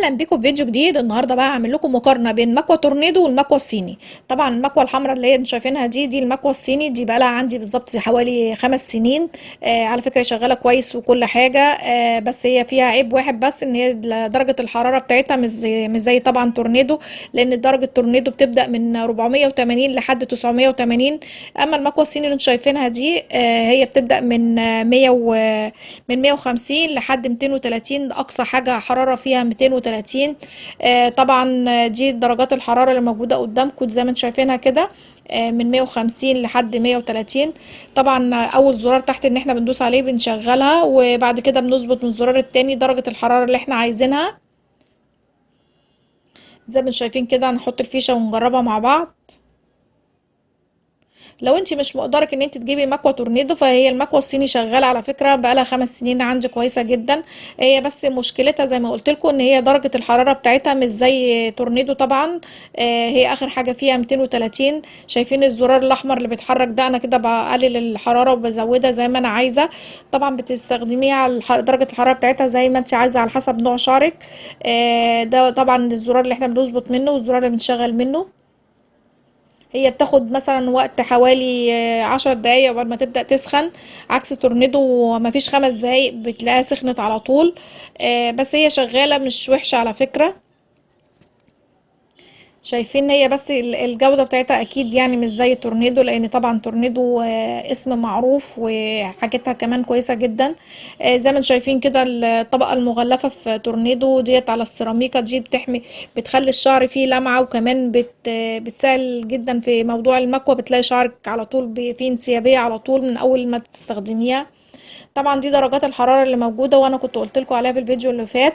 اهلا بيكم في فيديو جديد. النهارده بقى هعمل لكم مقارنة بين مكوى تورنيدو والمكوى الصيني. طبعا المكوى الحمراء اللي هي انتوا شايفينها دي المكوى الصيني، دي بقى لها عندي بالظبط حوالي 5 سنين. على فكرة شغالة كويس وكل حاجة، بس هي فيها عيب واحد بس، ان هي درجه الحرارة بتاعتها مش زي طبعا تورنيدو، لان درجه تورنيدو بتبدا من 480 لحد 980. اما المكوى الصيني اللي انتوا شايفينها دي هي بتبدا من 100 من 150 لحد 230، اقصى حاجة حرارة فيها 230. طبعا دي درجات الحرارة اللي موجودة قدامكم زي ما انتم شايفينها كده، من 150 لحد 130. طبعا اول زرار تحت ان احنا بندوس عليه بنشغلها، وبعد كده بنظبط من الزرار التاني درجة الحرارة اللي احنا عايزينها. زي ما انتم شايفين كده هنحط الفيشة ونجربها مع بعض. لو انت مش مقدرك ان انت تجيبي مكوى تورنيدو، فهي المكوى الصيني شغالة على فكرة بقالها 5 سنين عندي، كويسة جدا. هي بس مشكلتها زي ما قلت لكم ان هي درجه الحرارة بتاعتها مش زي تورنيدو طبعا. هي اخر حاجة فيها 230. شايفين الزرار الاحمر اللي بيتحرك ده، انا كده بقلل الحرارة وبزودها زي ما انا عايزه. طبعا بتستخدميها على درجه الحرارة بتاعتها زي ما انت عايزه على حسب نوع شعرك. ده طبعا الزرار اللي احنا بنظبط منه والزرار اللي بنشغل منه. هي بتاخد مثلا وقت حوالي 10 دقايق قبل ما تبدأ تسخن، عكس تورنيدو مفيش 5 دقايق بتلاقيها سخنت على طول. بس هي شغالة مش وحشة على فكرة. شايفين هي بس الجودة بتاعتها اكيد يعني مش زي تورنيدو، لان طبعا تورنيدو اسم معروف وحاجتها كمان كويسة جدا. زي ما انتم شايفين كده الطبقة المغلفة في تورنيدو ديت على السيراميكا دي بتحمي، بتخلي الشعر فيه لمعة، وكمان بتسهل جدا في موضوع المكوى، بتلاقي شعرك على طول فيه انسيابية على طول من اول ما تستخدميها. طبعا دي درجات الحرارة اللي موجودة، وانا كنت قلت لكم عليها في الفيديو اللي فات.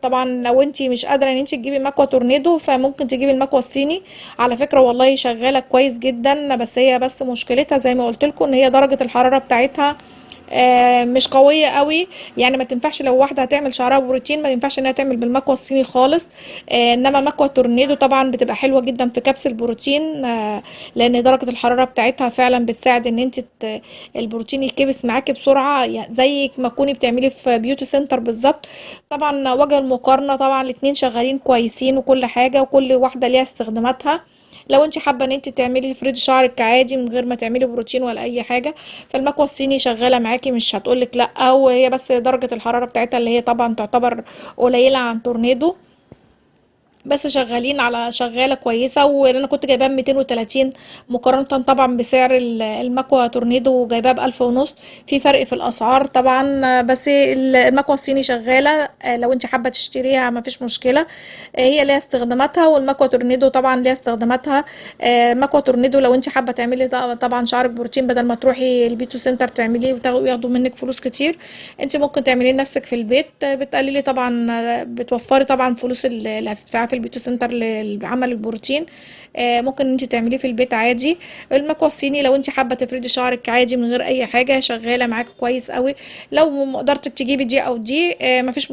طبعا لو انت مش قادرة ان انت تجيبي مكوى تورنيدو، فممكن تجيبي المكوى الصيني على فكرة، والله شغالة كويس جدا. بس هي بس مشكلتها زي ما قلت لكم ان هي درجة الحرارة بتاعتها مش قوية قوي، يعني ما تنفعش لو واحدة هتعمل شعرها بروتين ما ينفعش انها تعمل بالمكوى الصيني خالص. انما مكوى تورنيدو طبعا بتبقى حلوة جدا في كبس البروتين، لان درجة الحرارة بتاعتها فعلا بتساعد ان انت البروتين يتكبس معاكي بسرعة، يعني زي ما تكوني بتعملي في beauty center بالظبط. طبعا وجه المقارنة طبعا الاتنين شغالين كويسين وكل حاجة، وكل واحدة ليها استخداماتها. لو انت حابة ان انت تعملي فريد شعرك عادي من غير ما تعملي بروتين ولا اي حاجة، فالمكوى الصيني شغالة معاكي مش هتقولك لا، وهي بس درجه الحرارة بتاعتها اللي هي طبعا تعتبر قليله عن تورنيدو، بس شغالين على شغالة كويسة. وانا كنت جايباها ب 230 مقارنة طبعا بسعر المكوى تورنيدو جايباها ب1500، في فرق في الاسعار طبعا. بس المكوى الصيني شغالة، لو انت حابة تشتريها مفيش مشكلة، هي ليها استخداماتها، والمكوى تورنيدو طبعا ليها استخداماتها. مكوى تورنيدو لو انت حابة تعملي طبعا شعرك بروتين بدل ما تروحي ال beauty center تعمليه وياخدوا منك فلوس كتير، انت ممكن تعمليه لنفسك في البيت، بتقللي طبعا، بتوفري طبعا فلوس اللي هتدفعيها في ال beauty center لعمل البروتين. ممكن انت تعمليه في البيت عادي. المكوى الصيني لو انت حابة تفردي شعرك عادي من غير اي حاجة شغالة معاك كويس قوي. لو مقدرتك تجيبي دي او دي مفيش